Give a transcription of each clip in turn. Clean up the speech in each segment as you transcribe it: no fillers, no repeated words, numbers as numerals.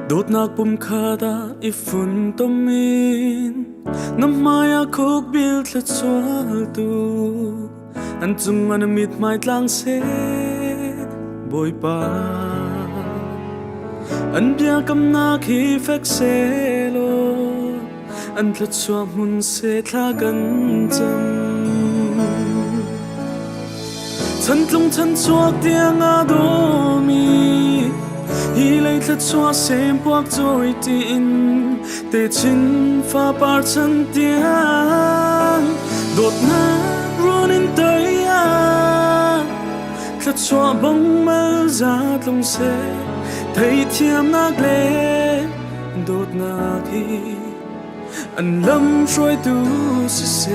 Dawtnak pumkhat ah i funtom in na hmai ah khukbil thluachualtu an cungah na mithmai tlang seh, Bawipa. An biakamnak hi fek sehlaw an thluachuah hmun seh thla kan cam. Chantlung chanchuak tiang aa dawmi hi lei thluachuah sempuak cawi tiin techin fapar chan tiang dawtnak run in toi ah thluachuah bang mal za tlung seh, theithiamnak le dawtnak hi an lam hruaitu siseh.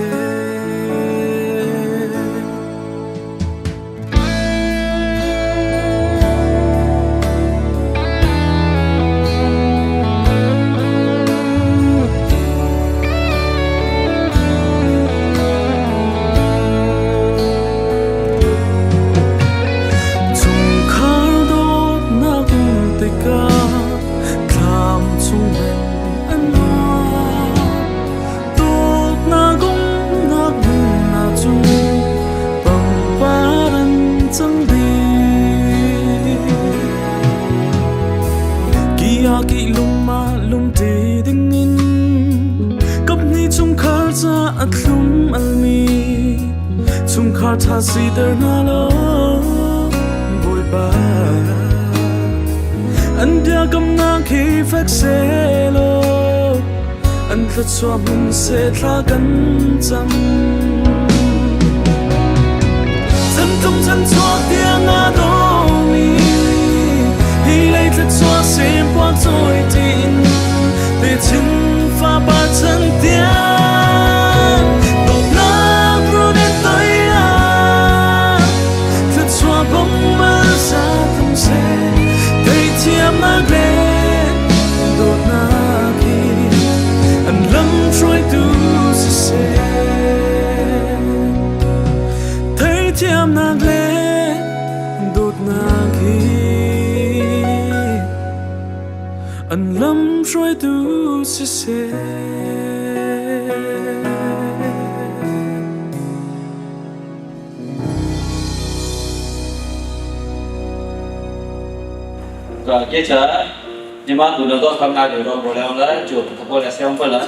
Chungkhar dawtnak um tikah thlam chung an nuam. Dawtnak umnak hmun ahcun pangpar an cang dih. Ki ah ki lum ah lum ṭi dingin kaphnih chungkhar ca a thlum almi chungkhar ṭha siter hna law Bawipa. An biakamnak hi fek sehlaw an thluachuah hmun seh thla kan cam. Chantlung chanchuak tiang aa dawmi hi lei thluachuah sempuak cawi tiin techin fapa chan tiang dawtnak run in toi ah thluachuah bong mal sa tlung seh, theithiamnak le dawtnak hi an lam hruaitu siseh, theithiamnak le dawtnak hi an lam hruaitu siseh. 接着，你们读了多少那就说不了了，就不过来想不了。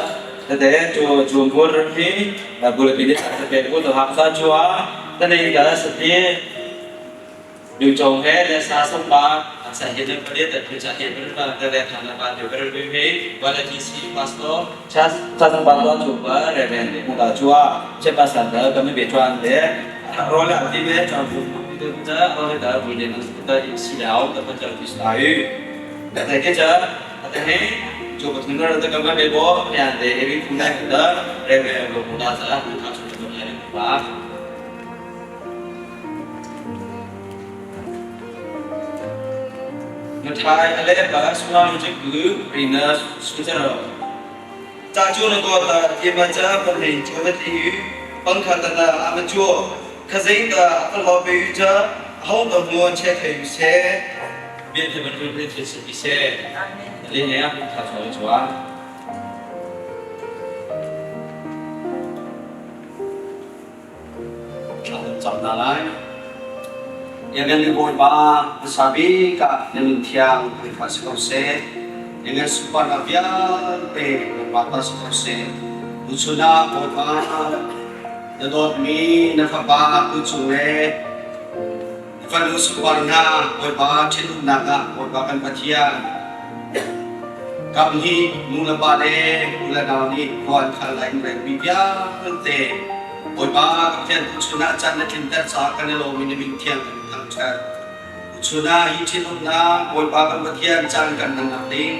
Tete chu chu mur hi na bul pi ni sa pe ku to hak sa chua tane ka sa ti du chong he le sa som ba sa he le pa de ta chu cha he ba ba ta le than la ba de ba ri hi ba la ti si pastor cha cha som ba to chu ba re ren de mu ka chua che pa sa da ka me be chuan de ro la ti me chong fu tu cha ro le da bu le na ta si lao ta pa cha ti sa yu da ta ke cha ta he chu pa thun ra ta ka me bo yan de e bi phu na da re me lo mu da cha ta chu chu le ba. Mathai a le ba sungai je ku rina suncharo cha chu na ko ta ti ma cha pa hei chu na ti yu pangkha ta na ama chu khazei ta apal ho pe yu cha hong ta muan che thei yu se bia the ban ru the se ti se le ne a tha cho chua. Thla kan cam hna lai. Lianngan Bawipa, hmasa bik ah na min thiang thangṭhat si ko seh. Lianngan sunparnak vialte nangmah ta si ko seh. Tuchun ah Bawipa, na dawtmi na fapa tuchung le na fanu sunparnak Bawipa ṭhitumnak ah Bawipa kan Pathian, Kaphnih nu le pa le u le nau nih khua an khal lai in relmi vialte Bawipa Pathian tuchun ah caan na tlinter caah kan i lawm i na min thiang kan in thangṭhat. Tuchun ah hi ṭhitumnak Bawipa kan Pathian caan kan hmannak ding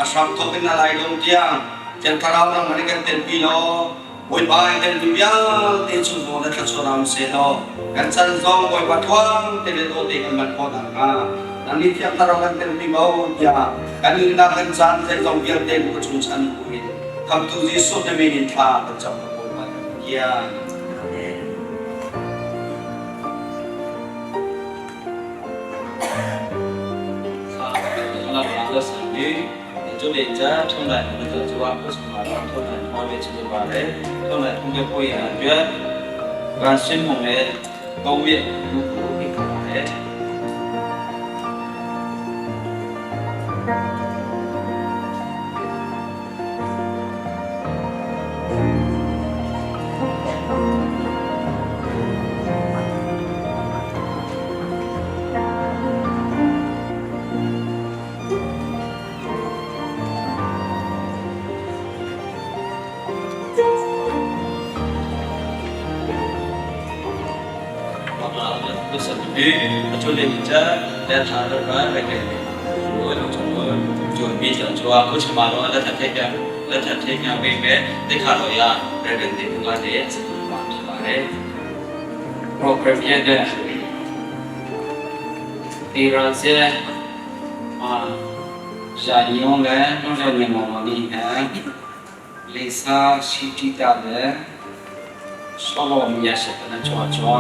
a hramthawk in a lailung tiang Thiang Thlarau nangmah nih kan telpi law Bawipa in telmi vialte chung zong na thluachuah ram sehlaw kan chan zong Bawipa tluang te le dawte kan manh khawh nakhnga nang nih Thiang Thlarau kan telpi ko tiah kan nunnak kan caan zeizong vialte na chung chan buin Khamtu Jesuh na min in thla kan cam ka Bawipa kan Pathian. Amen. Sa Cu le ca thong lai na tuah cu ah kusma ram thong lai hma ve chu ba le thong lai thong ke pui an tuat kan sin mong le ko wi lu ku hi ka le. Program ဖြစ်တဲ့ဒီရစေအာရှာညုံလည်းနှုတ်လည်းနေမောင်နီဟန်လေစာရှိတိတာလည်းဆောလောမြတ်စတဲ့ချောချော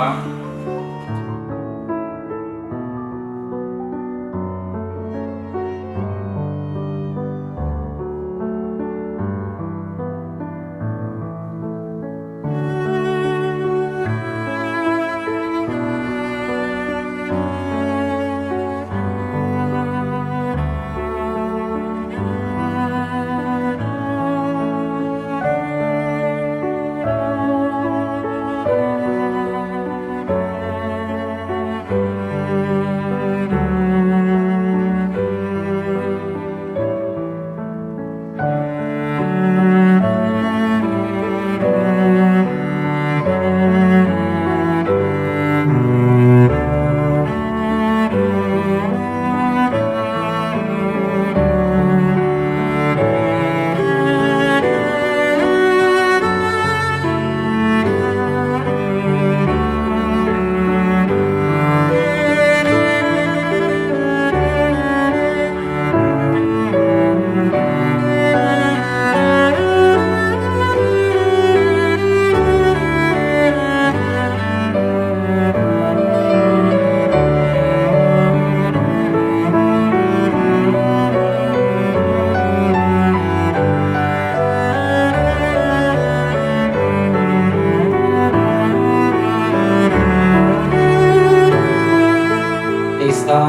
Lisa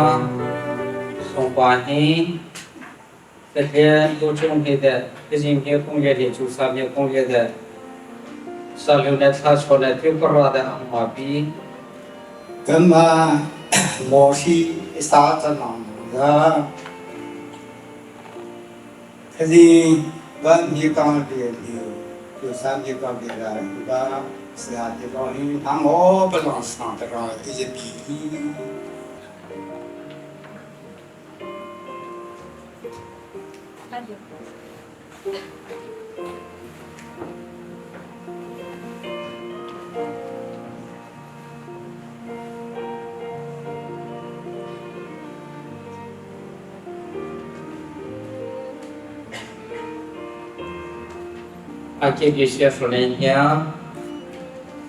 松花黑，这天都种黑的，这今天工业的就上面工业的，上流的他说的最不弱的阿妈比。 ကမမောရှိအစာတနောင်ကခစီဗန်မြေကောင်းတယ်ဒီကျစမ်းမြေကောင်းတယ်လာဘာဆရာဒီကောင်းဟင်းဟမောပလောင်ဆောင်တော်ဒီပီ အကေဒီရှက်ဖလင်ညာ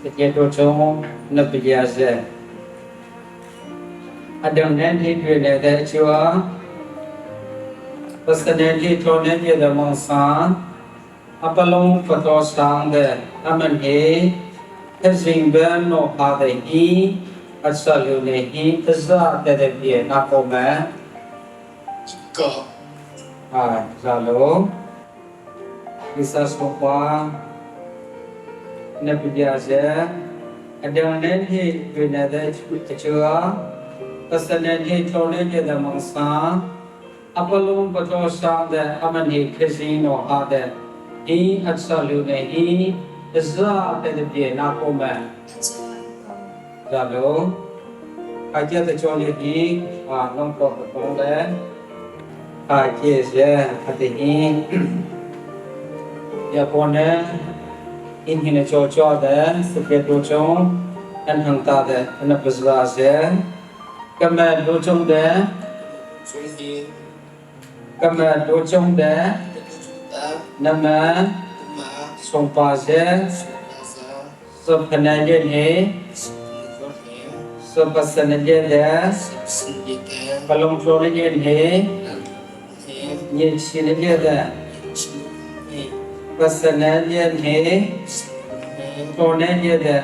တကယ်တော့ချုံနပလျာဇက်အဒမ်နန်ထိတွေ့နေတဲ့အချွာပစနေတိထောနေပြတဲ့မောင်ဆန်အပလုံးပတော်ဆောင်တဲ့အမန်ဟေသဇင်ဘန်နောဟာတဲ့ဟီအဆလူနေဟီသဇာတဲ့ပြေနာပေါ်မ ကော အာဇာလိုဒီဆာစပွာနပလျာဇက်အဒမ်နန်ထိတွေ့နေတဲ့အချွာပစနေတိထောနေပြတဲ့မောင်ဆန်အပလုံးပတော်ဆောင်တဲ့အမန်ဟေခဇင်းနောဟာတဲ့ဟီအဆလူနေဟီသဇာတဲ့ပြေနာပေါ်မဇာလိုအကျတဲ့ချောလေးဒီအာလုံးပေါ်ပေါ်လဲအာကျေစေအတိဟင်းယပေါ်နေအင်းဟင်းချောချောတဲ့စကေတိုချုံအန်ဟန်တာတဲ့အနပဇလာစေကမဲလိုချုံတဲ့ ဆုံးဒီ ကမဲလိုချုံတဲ့ တာ နမ မာ ဆုံးပါစေ သာ စပနရဲ့နေ ကောဟေ စပစနရဲ့တဲ့ စင်ဒီတဲ့ ပလုံးချိုရဲ့နေ ဟေ Nye chi ne de pasane nye he to ne nye de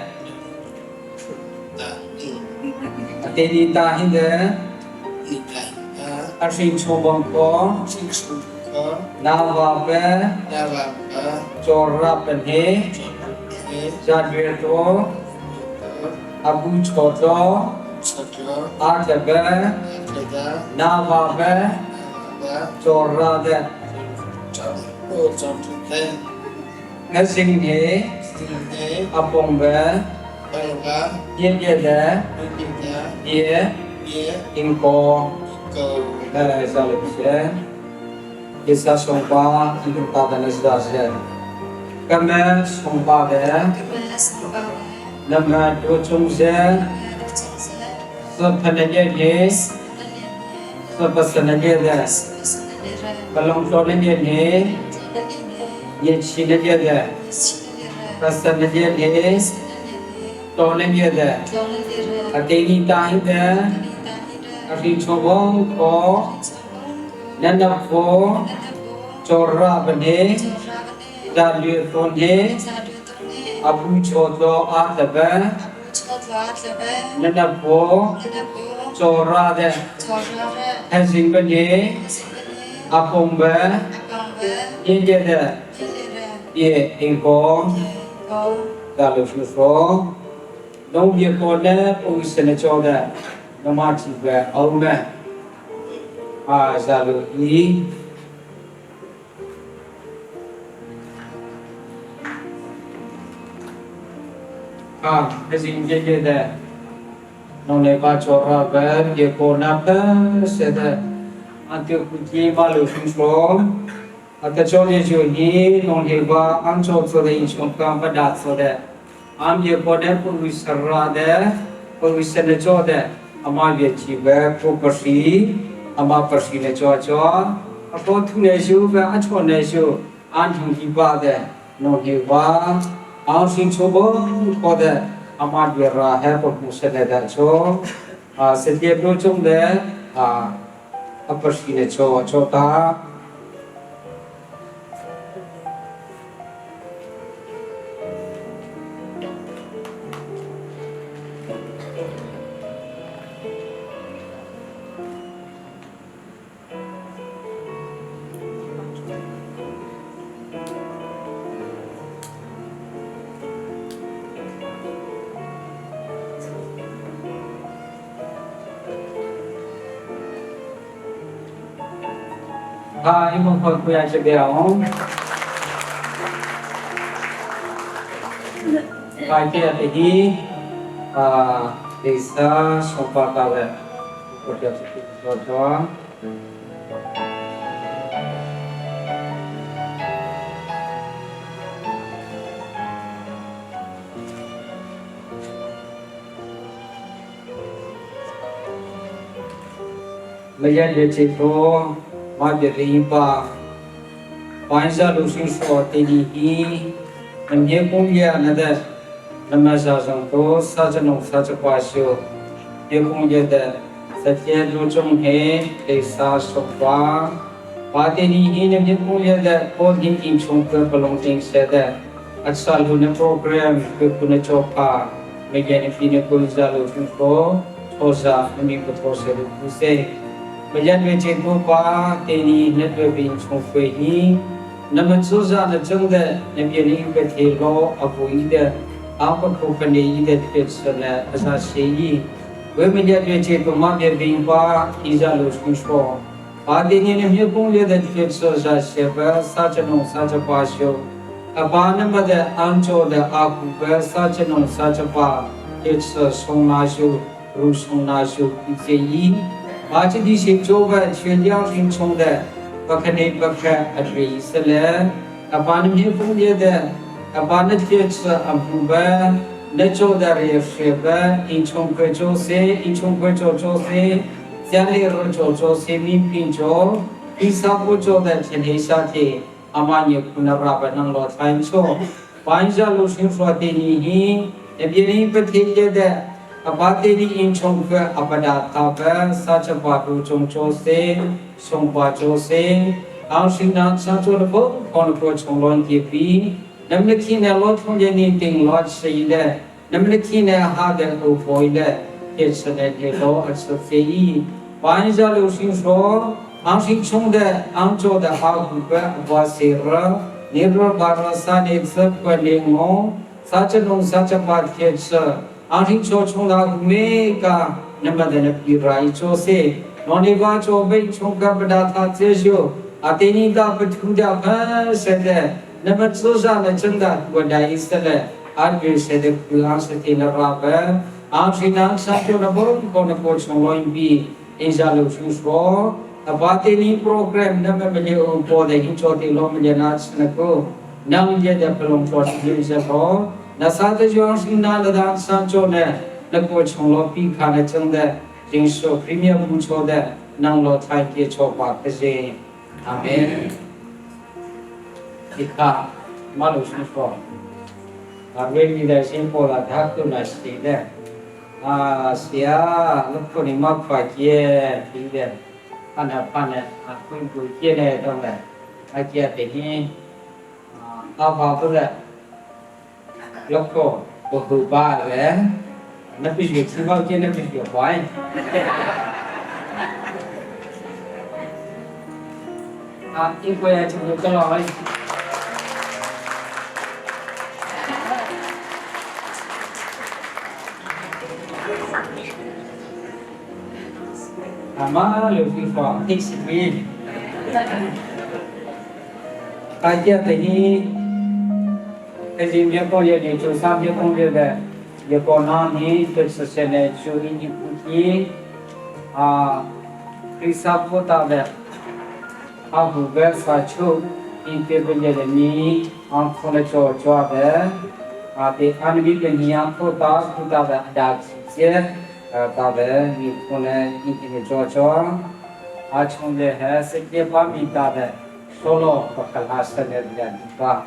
ate ni ta hin de a hring chung bang ko na wa pe chor ra pen he ja dwe to abu cho to a te be na wa pe chor ra de nga sing he apong be ye ye de ye ing ko 来下来先，一下送把一个大的那是啥子？咱们送把的，那么多中间是喷的年的，是不是那年的？不龙说的年的，也七的年的，不是那年的，多那年的，啊，对你答应的。အရိချောဘံကောနန္ဒဖောចរပနေဒါလျသွန်နေအဘူချောသောအာတပနန္ဒဖောចរတဲ့ဟစင်ပနေအပုံဘယင်းတဲ့ယေအင်ကောဒါလဖသောလုံးပြေပေါ်တဲ့ပုံစံချောတဲ့နမတိပဲအောင်မဲ့အာဇာလူဤအာအစဉ်ကြကြတဲ့နောင်လေပါချောရပဲပြေပေါ်နာပဲစေတဲ့အတေခုကြီးမလို့ရှင်ဆိုအတချောရေချိုဟီနောင်လေပါအန်ချောဆိုတဲ့ရှင်ကံပဒါဆိုတဲ့အမ်ပြေပေါ်တဲ့ပုရိသရာတဲ့ပုရိသနေချောတဲ့အမပြေချီပဲပုပစီအမပစီနေချောချောအပေါ်ထုနေရှုပဲအချောနေရှုအန်ထုံကြီးပါတဲ့နောင်လေပါအောင်ရှင်ချိုဘောခေါ်တဲ့အမပြေရာဟဲပုမှုစနေတဲ့ချောအာစတေပလိုချုံတဲ့အာအပစီနေချောချောတာ ဟာအင်မခေါ်ခွေရချက်ကြအောင်ပိုင်တဲ့တဟီအာဒေစာဆောပါတာပဲပေါ်ပြချက်တော့တော့မရရချေတော့မပြရိပါပိုင်းစားလူရှင်စောတေဒီဟီမမြေကုန်းရနတဲ့နမစာဆောင်တော့စာချနုစာချပွားရှုမြေကုန်းရတဲ့စတေလူချုံဟေဒေစာဆောပွားပါတေဒီဟီနမြေကုန်းရတဲ့ပေါ်ဟင်းအင်ချုံကပလုံးတင်စေတဲ့အဆာလူနပရိုဂရမ်ကကုနချောပါမေယနေဖီနေကုဇာလူရှင်စောထောဇာမမီပထောစေလူကုစေမယန်ဝေချေကိုပါတေနီနတ်ဝေပင်ချုံဖွေဟီနမချူဇာနကျုံတဲ့နပြေနီပထေလောအပူဤတဲ့ အာပခုပနေဤတဲ့ဖြစ်စနအစာရှိဤဝေမယန်ဝေချေပမပြေပင်ပါဤဇာလူရှင်ရှောပါတေနီနမြေကုံရတဲ့ဖြစ်စောဇာရှေဘစာချနုံစာချပါရှောအဘာနမတဲ့အန်ချိုတဲ့အာကုဘစာချနုံစာချပါဖြစ်စောဆုံးနာရှုရူဆုံးနာရှုဤစေဤ马吉地新做的全两新冲的，不可能不可阿对是嘞，阿把你们封业的， 阿把那天吃阿不呗，那做的也是呗，因冲贵做些，因冲贵做做些，家里人做做些，民平做，平常不做的天天下天，阿妈也不能让不能老参错，晚上路上说的你，那别人不听见的。အဘာတေဒီအင်ချုံက အပဒါတာဘစာချပါတူချုံချိုစေဆုံပါချိုစေ Ang sing na sa cho na bo kon ko chong lon ki pi nam le khi na lo thong ye ni ting lo sei le nam le khi na ha de o foi le ke sa de ke lo a sa fe yi 欢迎下流星说，昂星冲的昂做的好古个我是了，你若把那三年十个年哦，啥子弄啥子把天吃，昂星说冲到每个那么的那比来做些，那你把做被冲个不打他接受，啊，对你到不冲掉喷谁的，那么至少呢真的我来意思了，阿比谁的不昂是听了老板，昂星昂上就那不可能过冲了一比。Inja lu shu sho abate ni program na me mele o po de hin cho ti lo mele na chna ko nang ye de plong cho ti je ko na sa de jo sing na la da san cho ne na ko chong lo pi kha ne chang de jing sho premier bu cho de nang lo thai ke cho pa ke je amen ikha ma lu shu sho a re ni de sin po la tha ku na si de 啊，是啊，你可能没看见，对不对？看了看了，啊，会不见的当然，啊，见的呢，啊，阿爸不是，六个不好办嘞，那必须吃饱见，那必须还。啊，一个月就个了。阿妈刘飞芳，你是谁？大家等于，这是越过越的，就上越过越的，越过那年就是现在就一年不见，啊，对啥不大的，啊，不管啥球，你别不热的你，啊，可能做做的，啊，对，俺们个你啊，不大不大的大些。大的你可能一定的做做，啊，从这还是这方面大的，说了不可拉伸的人吧。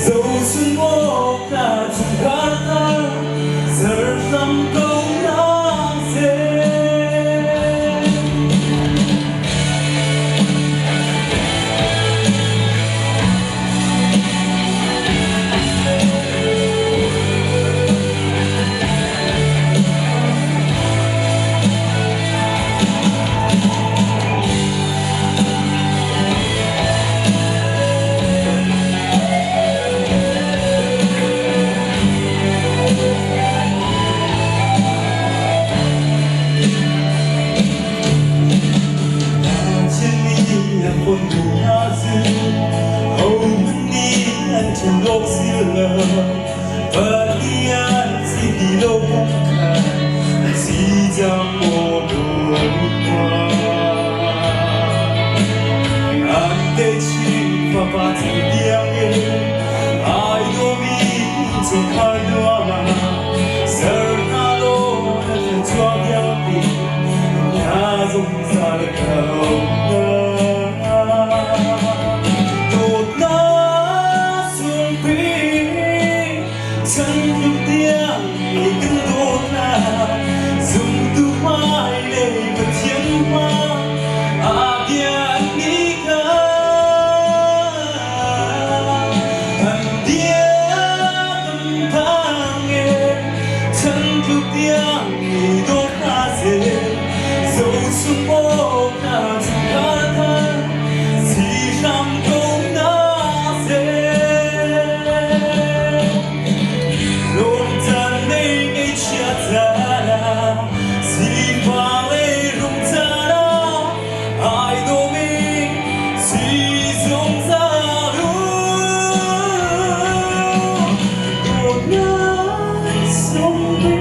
Dẫu Lian si ti lo khan si cang maw dawt An te chin fapa chan tiang in ai dawmi chungkhar nuam ah ser hna law na thluachuah vialte na zungzal ko hna. Dawtnak sungpi chan tluk tiang i kan dawtnak zumtu hmailei Pathian hma a bia an ni kha an bia kan thang e chan tluk tiang i dawt hna seh zohchung awk hna chungkhar thar si hram ko hna seh. Lungcan nei ngeihchia caan ah sifak le rum caan ah ai dawmi si zungzal u. Dawtnak sungpi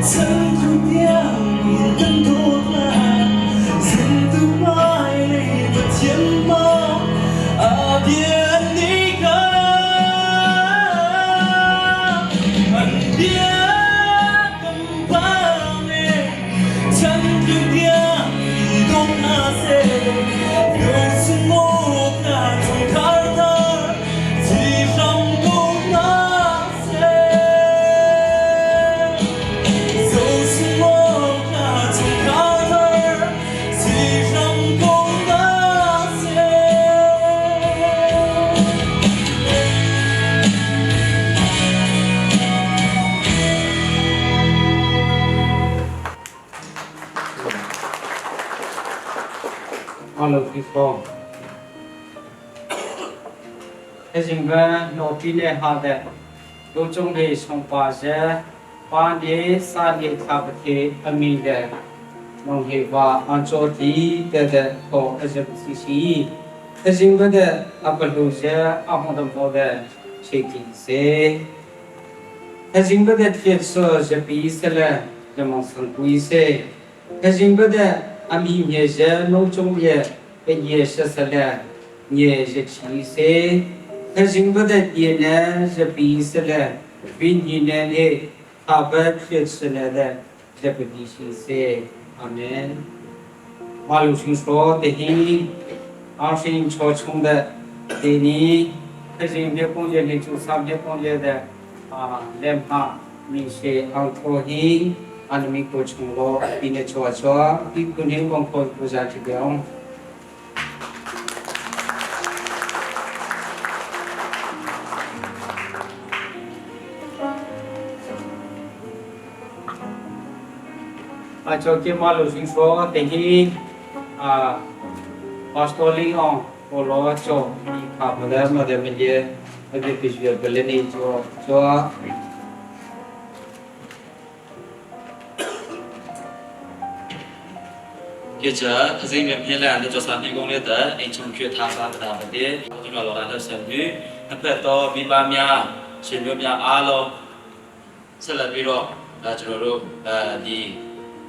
chan tiang in kan dawt lai zumtu hmailei Pathian ma a bia nih kha an bia kan bang e chan tiang i dawt hna seh lungsungawk hna chungkhar thar ci hram ko hna seh Zohsungawk hna chungkhar thar ci hram ko hna seh. All of people. အစဉ်ကနော်ပီနေဟာတဲ့ဒုချုံလေးဆောင်ပါစေပါနေစာနေသာပတိအမိတဲ့မောင်ဟေပါအန်ချိုတီတဲ့တဲ့ဟောအစပစီစီအစဉ်ကတဲ့အပလူစေအဟွန်တမောတဲ့ချေကီစေအစဉ်ကတဲ့ဖြစ်ဆောဇပီဆလဇမောစံကွီစေအစဉ်ကတဲ့အမိမြေစေလုံးချုံရဲ့ပညေဆက်ဆလညေရချီစေအစဉ်ကတဲ့ဒီနေဇပီဆလဝိညာဉ်နဲ့အဘဖြစ်စနေတဲ့ဇပတိရှိစေအာမင်မာလူရှင်ဆိုတဲ့ဟိအာရှင်ချောချုံတဲ့ဒီနီအစဉ်မြေပုံရဲ့နေချူစာမြေပုံရဲ့တဲ့အာလက်မမိရှေအောင်ထိုဟိအနမိကိုချုံလောပိနေချောချောဒီကုနေကောင်ကိုပူဇာချပြောင်း အချိုကေမလူစင်းဆိုတေဟီအာအော်စတြေးလျဘောလောချိုဒီခါမဒမဒမလီအဒီပီဂျီဘလနီချိုချို 接着，他这边偏来，那做啥天工的的，အိမ်ချုံကျွထားစားတာပဲတဲ့ကျွန်တော်လာလို့ဆက်ပြီးနှစ်ဖက်တော့မိဘများရှင်မျိုးများအားလုံးဆက်လက်ပြီးတော့ဒါကျွန်တော်တို့အဲဒီ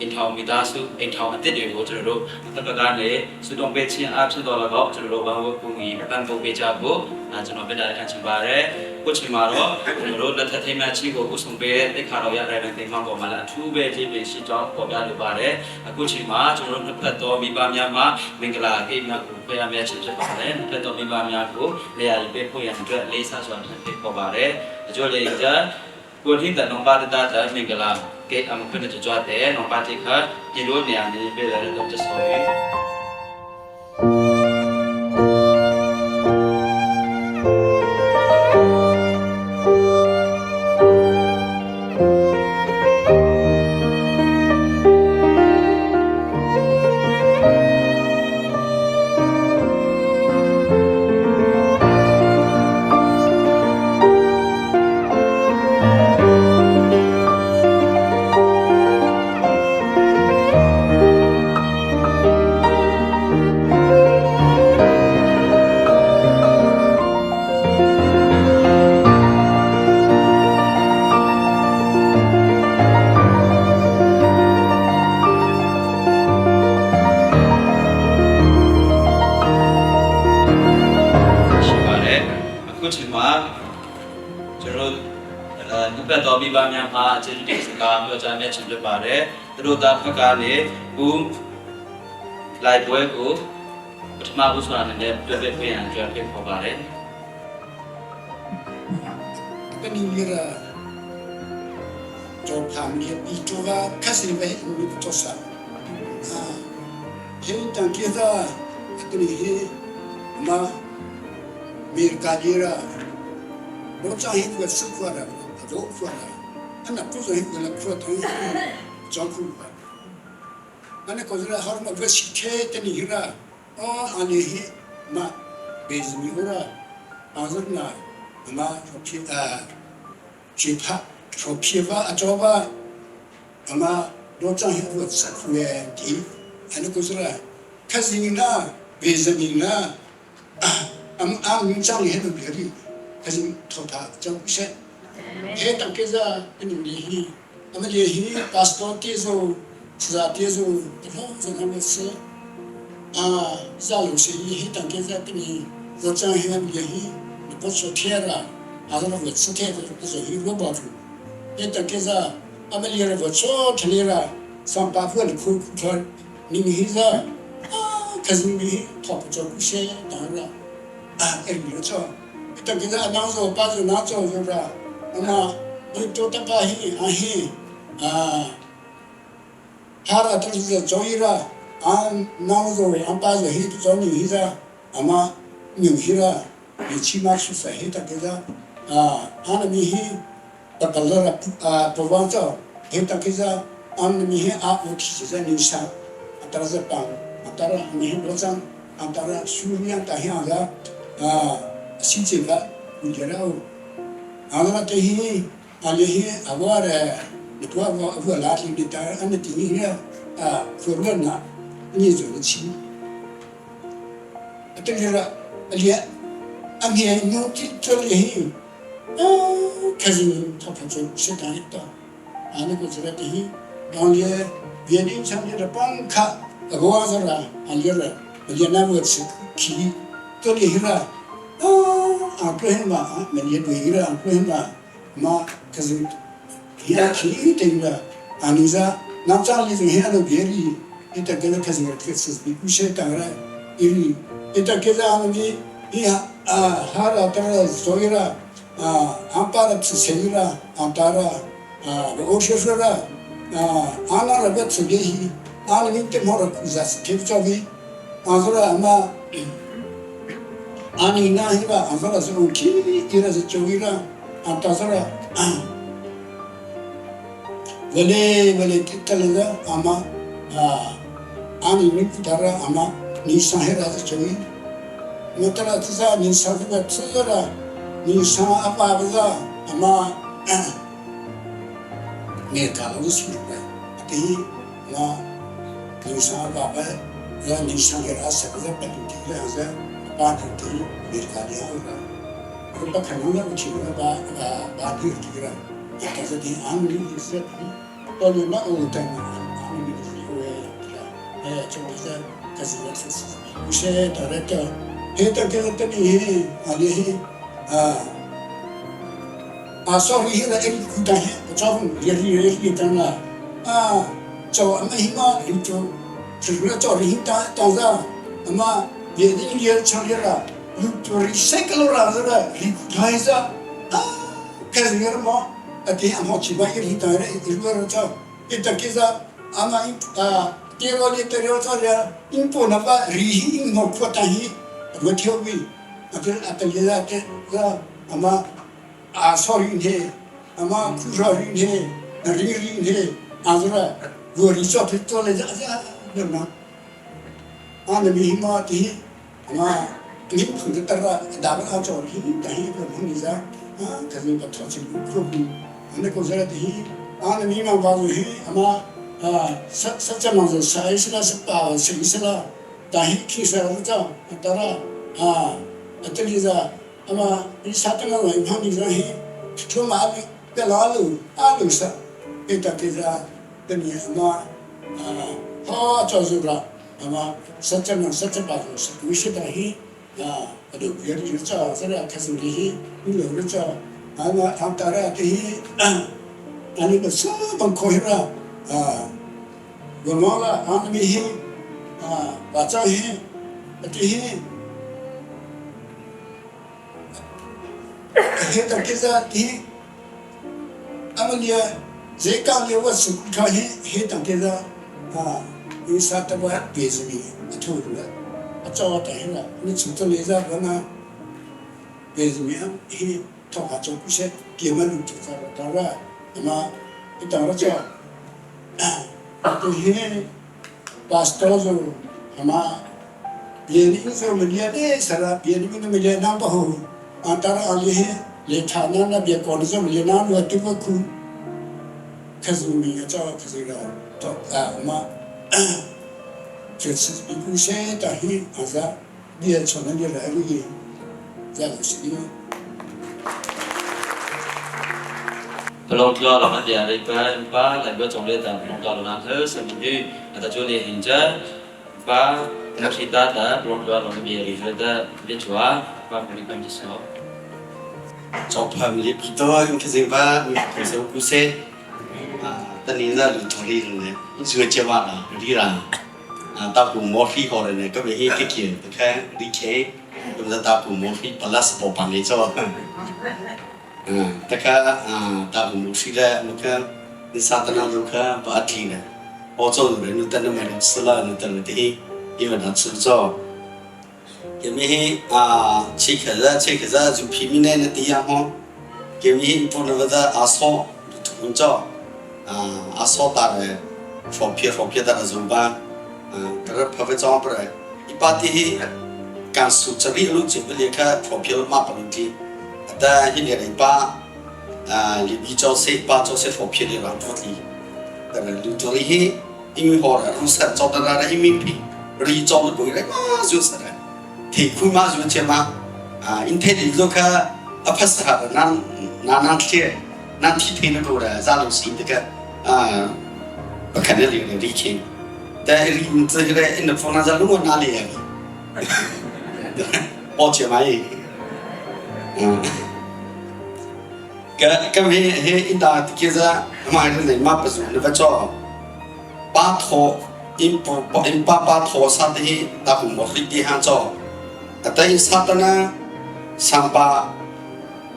အိမ်ထောင်မိသားစုအိမ်ထောင်အစ်စ်တွေကိုကျွန်တော်တို့တစ်ဖက်ကနေစုတောင်းပေးခြင်းအဖြစ်တော်လည်းကျွန်တော်တို့ဘာလို့ပုံကြီးပန်ပိုးပေးကြဖို့ကျွန်တော်ပြတာခံချင်ပါတယ်ခုချိန်မှာတော့ကျွန်တော်တို့လက်ထက်ထိမ်းမှချင်းကိုဥဆောင်ပေးတဲ့တက်ခါတော်ရတဲ့တိမ်မောင်ပေါ်မှာလည်းအထူးပဲခြေပင်ရှိကြောင်းပေါ်ပြလိုပါတယ်အခုချိန်မှာကျွန်တော်တို့နှစ်ဖက်သောမိဘများမှာမင်္ဂလာကိများကိုဖွင့်ရမယ့်ခြင်းဖြစ်ပါတယ်နှစ်ဖက်သောမိဘများကိုလေယာဉ်ပေးဖို့ရန်အတွက်လေးစားစွာဖြင့်ဖိတ်ခေါ်ပါတယ်အကျိုးလေးကြကိုထင်းတနောပါတတာမင်္ဂလာကေအမခွန်းကြွတဲ့နောပါတိခဒီလိုနေရာနေပေးတယ်တော့ကျဆော် နှစ်ဖက်သောမိဘများမှကျေးဇူးတင်စကားပြောကြားမြတ်ခြင်းဖြစ်ပါတယ်။သူတို့သားဖက်ကလည်းဦးလိုက်ပွဲကိုပထမဦးစွာအနေနဲ့တွေ့ပြခွင့်ရန်အတွက်ဖိတ်ခေါ်ပါတယ်။ Kanilira chophamge pichoga khasibe tosa a he tangkeza atni he ma mir kajira bocha he kwa sukwara ro kwara ana kuzo he kwa kwa tang chokhu ana kozra har ma bas khe tani hira o ani he ma bezmi ora azurna ma ropi a 只怕说批发啊，找吧，那么罗张很多吃苦的地，还能够说了，可是你那为人民那啊，俺们俺们长得很多别的，可是托他讲不些，还当个是你联系，那么联系巴斯多地主，是啊地主，然后在他们吃，啊，下楼是一当个是给你罗张很联系，你不说天了。阿拉个吃天的不是一个包子，你等个是俺们连个做出来了，上百块的苦苦头，你你是啊，可是你讨不着不些，当然啊，哎，你做，你等个是俺当时把子拿走是不是？那么你做的把戏啊戏啊，他了都是做一了，俺拿走俺把子戏做你是俺妈牛去了，你起码是谁的个是？啊，阿那米希，巴巴拉拉啊，不忘走，黑达克萨，阿那米希阿乌提是在尼沙，阿达拉邦，阿达拉米希罗桑，阿达拉苏尼亚达希阿拉，啊，新这个乌杰拉乌，阿拉特希，阿里希阿瓦尔，你不阿瓦拉提的达，阿那提尼亚，啊，弗罗纳，你做的亲，阿达拉，阿里，阿米努提特里希。开始他跑出食堂一到，啊那个这个第一，当年别人像你的帮卡，我是啦，啊你了，你那么吃去，这里了，啊啊不行嘛，啊没你对了，不行嘛，嘛可是，他去对了，啊你说，那家里人还都别的，你得给他开始开始比不些当然，因为你得给他们的，你啊哈了当然所以了。啊，安巴的吃谁了？安达了，啊，我说说了，啊，阿那个吃的是，阿那个怎么了？是听不着的，阿说了阿妈，阿你那是吧？阿说了是我去，原来是注意了，阿达说了，我嘞我嘞听了阿妈，啊，阿你你不达了阿妈，你上海来是注意，我得了至少你上这个吃了。你上阿爸不是阿妈，你打了是不是？第一，我你上阿爸爸，让你上给他什么的本地的，是把土地没干掉了，我不可能那个钱把把把地给了，但是你安利是，到了那我等安利是因为，哎，就是可是我是有些到了到，黑到这个等于阿里。啊，啊，所以现在一古代，不早也也也当了，啊，做俺们起码有做，除了做人当当然，那么也也唱的了，有做谁个了是吧？你还是啊，开始有么？啊，对，俺好奇怪，一当然一个做，一当其实俺们啊，第二个第二个做的，因不那个理因我扩大去，我跳舞。啊，这啊，这个这个，阿妈啊，少云天，阿妈苦少云天，那云云天，啊是了，我你做做了这这那么，啊那咪嘛的，阿妈你碰着得了，大不了做的，但是个碰一下，啊，可是个头前苦苦，那个是的，啊那咪嘛把住的，阿妈啊，实实际上是啥意思了？是把啥意思了？但是其实是这，得了啊。ateliza ama satana wa imhani zahi thuma abi pelalu alusa etateza tani ama ha chazura ama satana satapa sa wishita hi a adu yari cha sara khasuri hi ni lo cha Ana antara te hi ani ka sa bang kho hira Gomola an mi hi pa chang hi ati hi he tak ki za ti amalia ze ka le wa su kha hi he tak ki za i sa ta wa pe zmi a thu la a chaw ta hi la ni chu to le za ba na pe zmi hi thok ha chong ku se ke ma lu ti sa ta ra ma i ta ra cha tu hi pastor zo ama bien in zo melia de sara bien in melia na ba ho antara ali he le thana na bia kon zo melia na lo tu ko khu khazu mi ya cha khazu ra to a ma che si bi ku se ta hi aza bia chona ni ra ri za si Palong tlo long an dia ri pa pa lai bo chong le ta palong tlo long he sa mi yu ta chu le hin cha pa na khi ta ta palong tlo long bi ri he ta bi chua pa ko ni kan ji so 招潘里不多，你看这把，你说故事，啊，但你那路途里呢，你这个接完了，里啦，啊，到古摩飞过来呢，个别一个个，看里开，咁就到古摩飞，巴拉斯波帮你做，嗯，大家啊，到古摩飞咧，你看，你啥子那路看不阿听呢？我做人你等那没人吃了，你等了的，因为他吃做。 ကမေအာချိခဇာချိခဇာဇူဖီမီနေနတီယာဟောကမေပုနဝဒအဆောထုံချောအာအဆောတာရဖော်ပြေဖော်ပြေတာဇူဘာတရဖဝချောပရဣပါတိဟိကန်စုချရီလူချေပလေခဖော်ပြေမပလူတီအတဟိနေရပါအာလီဘီချောစေပါချောစေဖော်ပြေရန်တူတီတရလူတိုရီဟိအင်ဟောရရုဆက်ချောတရအင်မီပီရီချောလကိုရမာဇုစရ thì khu ma dù che ma à in thế thì lúc ka a phas ha nan na nan thie nan thi the na ko ra za lu si de ka à ba khan ne ri ri khe da ri zhe ge in phone na za lu na le ya bo che ma yi ka ka me he in da ke za ma ri ne ma pa zu ne va cho ba tho in in pa pa tho sa te da ku mo ri ti han cho แต่ซาตนาสัมปา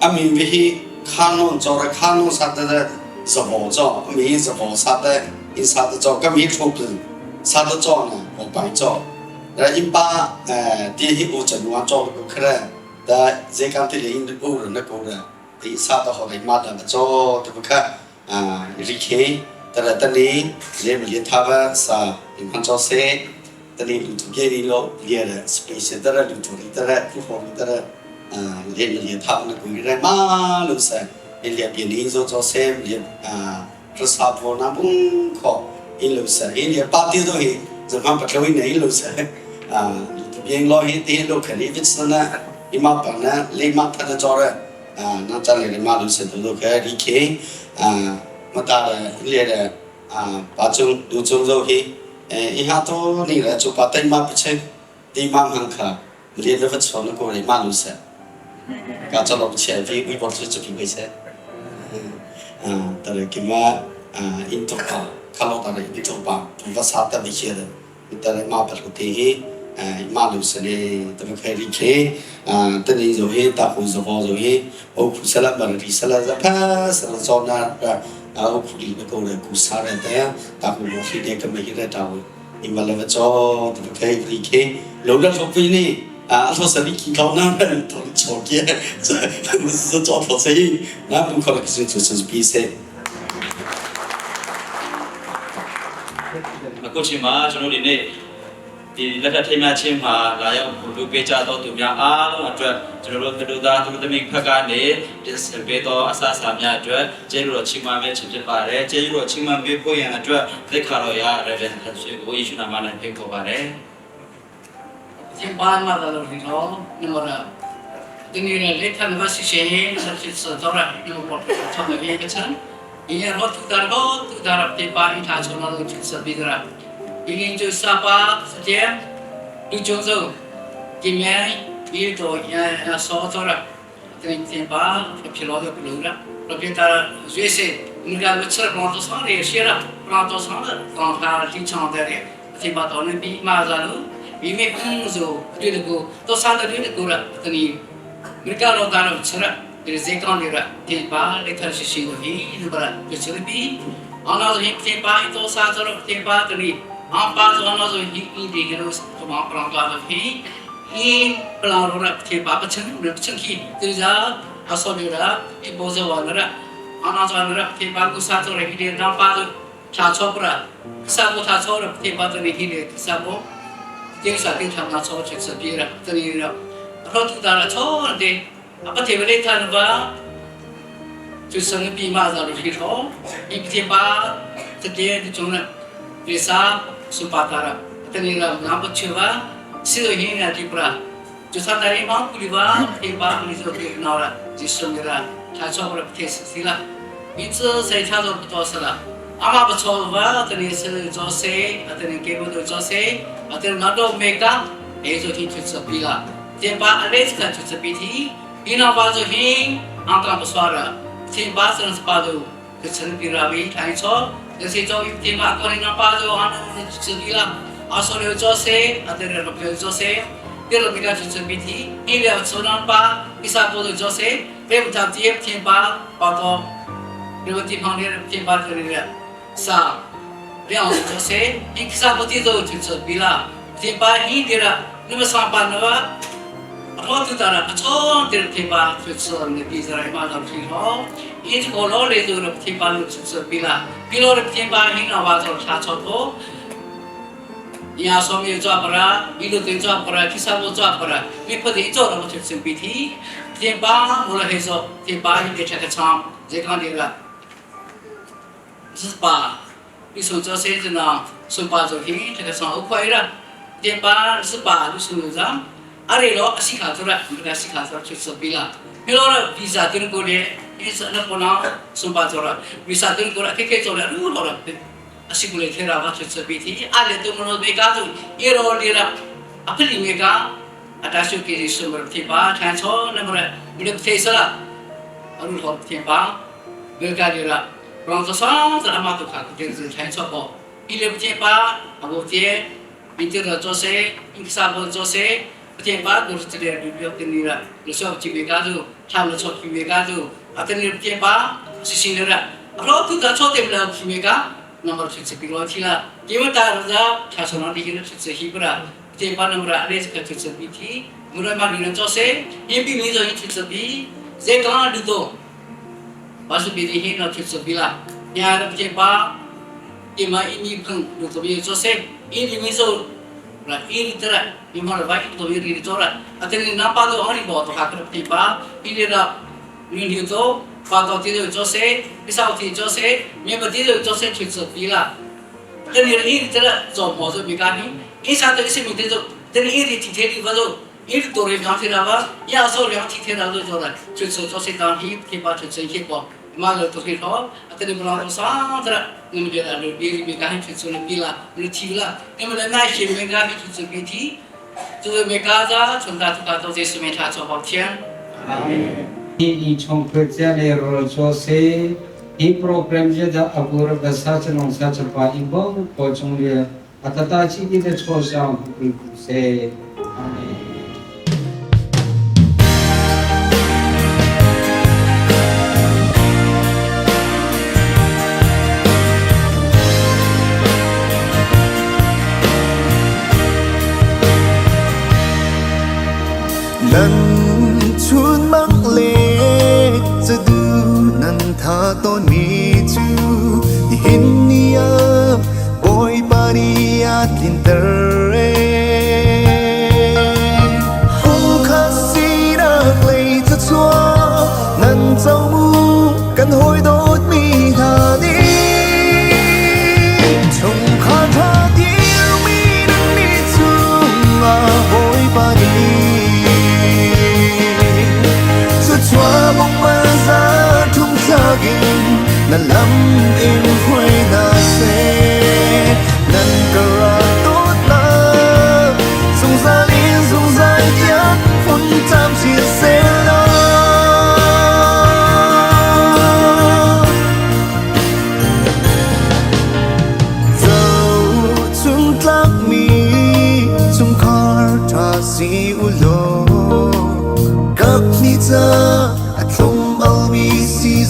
อามีวิธีข้านนจอระข้านนสัตตะสบจอมีสบสัตตะอินสัตตะจอก็มีทุกสัตตะจอนะ我白จอแต่อินปาเอ่อที่ฮิโอจะนัวจอก็คือแต่เจกันที่อินดูนะกูนะที่สัตตะเขาได้มาแต่จอแต่ว่าอ่าริเคแต่ละตอนนี้เรียนเรียนทาวสาอินพันจอเซ တနေ့လူသူပြေဒီလို့လေရ special တရလူသူတရခုခေါ်တရအာလေလေထားနကူရမာလို့ဆက်လေပြင်းဆိုတော့ဆဲလေအာရစာပေါ်နာဘုံခေါ်အင်းလို့ဆက်အင်းလေပါတီတော့ဟိဇမပထဝီနေလို့ဆက်အာလူသူပြင်းလို့ဟိတင်းလို့ခရီးဝစ်စနာအမပနာလေမဖတ်ကြောရအာနာချလေမာလို့ဆက်တော့ခဲဒီခေအာမတာလေအာပါချုံဒူချုံဇိုဟိ 伊哈多你来做把对马不切，对马很卡，你那不错，那个人马路噻，刚做了不切，比微博出这边回噻，嗯，但是今嘛啊，印度吧，卡罗达的印度吧，不啥特别些的，但是马不是提哎，马路噻呢，怎么开的车？啊，等你就去大胡子房就去，我苦死了，把你死了，这怕死了，做那个。 အခုဒီကိုလည်းကူစားရတဲ့တာကူမောခိတဲ့ကမေရတာဝအင်မလဝချောတကေဖရီကေလောလဆိုပီနီအာဆောစလီကီကောင်းနာတော်ချောကေစတော့ဖော်စေနာဘူးခေါ်ကစချစပီစေ အခုချိန်မှာကျွန်တော်ဒီနေ့ဒီလက်ထပ်ထိမ်းမြချင်းမှာလာရောက်လူပေးကြတော့သူများအားလုံးအတွက်ကျွန်တော်တို့တို့သားသူသမီးဖက်ကနေပြင်ဆင်ပေးတော့အဆအစာများအတွက်ကျေးဇူးတော်ချီးမွမ်းပေးခြင်းဖြစ်ပါတယ်ကျေးဇူးတော်ချီးမွမ်းပေးဖို့ရန်အတွက်သက်ခါတော်ရရတဲ့ထဆွေကိုယေရှုနာမနဲ့ဖိတ်ခေါ်ပါတယ် Jimpan ma da lo ri lo ni mo ra ding ni le than ba si she sa si sa do ra ni mo po cha ma ye ke chan i ya ro tu dar go tu dar te pa i tha cho na lo chi sa bi ra i yin ju sa pa sa je lu chung zo ki mye i do ya ya so do ra Tani te pa philo de pulu ra ro ta zue se ni ga lu char mo to sa re she ra pra to sa ra tong ta ti chang de re ti ba to ne bi ma za lu bi me phung zo tu de go to sa de de go ra tani mi ka ro ta ro chara de ze ka ni ra ti pa le tha shi shi go hi nu ba ra chu bi ana zo hi ti pa i to sa zo ro ti pa tani a pa zo ana zo hi i de ge ro to ma pra ta zo hi 一不让罗了，贴八不成，六不成去，就是阿说的了，一波就完了，阿那就完了，贴八个啥做了，一点让八就查错不了，三个查错了，贴八这里一点三个，顶上顶上拿错去吃别了，这里了，老头大了错了的，阿不贴不来他了吧？就生病嘛，然后去错，一贴八这点就中了，为啥是八大了？等你了，那不去吧？Si hin na ti pra ju sa ta ri ma ku li ba ti ba ni zo ti na la ji su mi la cha cho pra ti si la i zi sai cha zo to sa la a ma ba cho ba ta ni se zo se a ta ni ke bo zo se a ta na do me ka e zo ti chu sa pi la ti ba a le ka chu sa pi ti i na ba zo hin a ka ba swa ra ti ba sa pa do 就成比拉为太错，就是做一天嘛，可能那巴就还能吃比啦。阿说了做些，阿得了个做些，第二个就准备提，一了做两巴，第三步就做些，第五条第一天巴巴到，第五地方的天巴这里了，三，两做些，一三步地就就准备了，天巴一点了，那么上班的话。我知道了，不错，这天巴就是那比赛马上挺好，一直过老来就了天巴就是比了，比了天巴很好话就差错多。呀，说明做不啦，一路都做不啦，第三步做不啦，你不得做了，我就准备提。天巴我来说，天巴你得吃个仓，这看的了。是吧？你说这些子呢，说巴就听这个仓快了，天巴是吧？你说啥？阿里罗西卡出来，我们西卡出来去吃比啦。你罗了比萨丁过来，你是那不能说巴做了，比萨丁过来，开开做了，路罗了。西过来天了，我去吃比提，阿里都没罗没干住，一罗里了，阿不里没干，阿达修给什么天巴，看错那么了，没得提示了，阿路罗天巴，没干的了，让这啥子阿妈都看，就是看错不，一六天巴，阿不天，明天了做些，明啥不做些。天巴都是这里旅游的你了，你说去没干住，他们说去没干住，啊，等你天巴是新的了，老都在错对不了去没干，那么去吃比罗去了，因为大家他说那里去吃西不了，天巴那么了，你这个去吃比提，我来嘛你能做些，因为你做去吃比，谁讲你做，把是比提那去吃比了，你还天巴，你嘛一米碰，你做比做些，一米做。la iri tera imara vai to iri tora atene na pa do ori bo to ha kra ti pa iri ra ni ni to pa to ti do jo se isa ti jo se me ba ti do jo se chu chu pi la te ni iri tera zo mo zo mi ka ni isa to isi mi te zo te ni iri ti te ni ba zo iri to re ga ti ra ba ya so re ti te ra zo zo la chu chu jo se ta hi ti pa chu chu hi bo ma lo to hi ro atene mo la sa tera 你们觉得路边没干去做了比啦，没提啦，你们那些没干去做别提，就是没干啥，从大到大都在上面他做好天。 ဒီချုံခွေကျလေရောချိုစေဒီ program ကျတဲ့အကူရကစားချလုံစားချပါဤဘောပေါ်ချုံလေအတတချီတဲ့ချောဆောင်ကူကူစေအာမင် Nan chun mang le za du nan tha ton mi chu hin nia boy pani atlin ter hung kha si rak lei cha chua nan chau mu kan hoi dot mi ha ni chung kha tha dir mi nan ni chung a boy pani chu chua mong ma za thum thagin na lam in huai na se nan kara tot na sung za lin sung za tia phun tam chi se la.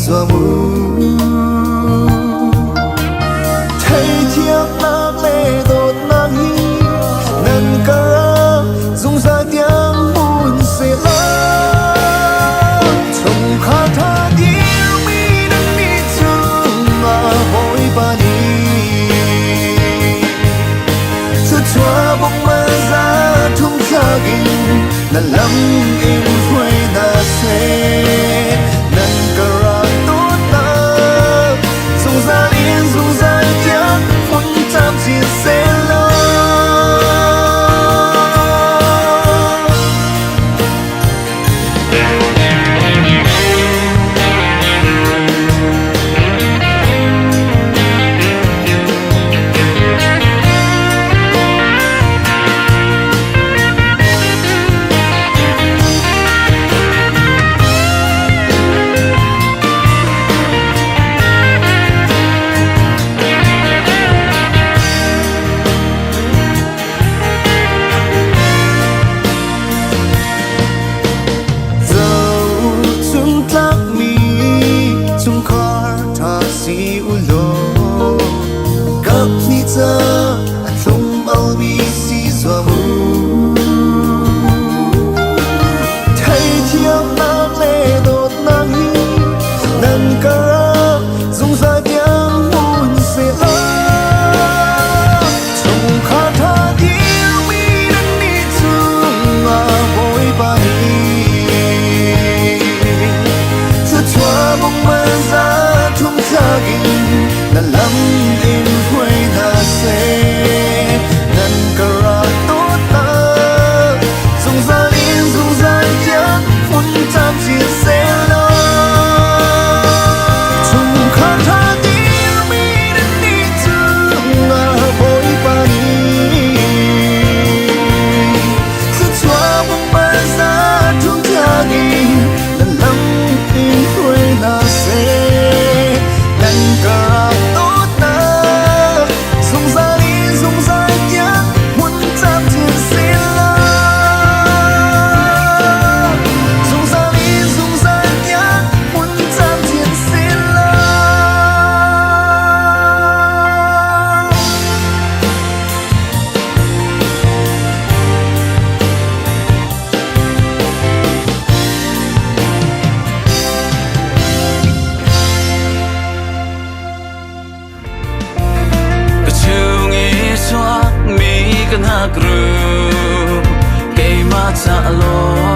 zuam u. Theithiamnak le dawtnak hi nan karah zungzal tiang hmun sehla. Chungkhar ṭha dirmi nan nih cungah Bawipa nih thluachuah bawmh za thum thlak in na lam in hruai hna seh. Nan ka rak dawtnak zungzal in zungzal tiang hmun camcin sehlaw. Zohchuntlakmi chungkhar ṭha si u law kaphnih ca a thlum almi si zuam u. Theithiamnak le dawtnak hi nan karah zungzal tiang hmun sehla. Chungkhar ṭha dirmi nan nih cungah Bawipa nih thluachuah bawmh za thum thlak in na lam in hruai hna seh. Nan ka rak dawtnak zungzal in zungzal tiang hmun camcin sehlaw. Chungkhar ṭha dirmi nan nih cungah Bawipa nih thluachuah bawmh za thum thlak in na lam in hruai hna seh. Nan ka rak dawtnak zungzal in zungzal tiang hmun camcin sehlaw. Zungzal in zungzal tiang hmun camcin sehlaw. Ka chung i chuakmi ka hnakruh keimah ca lawng.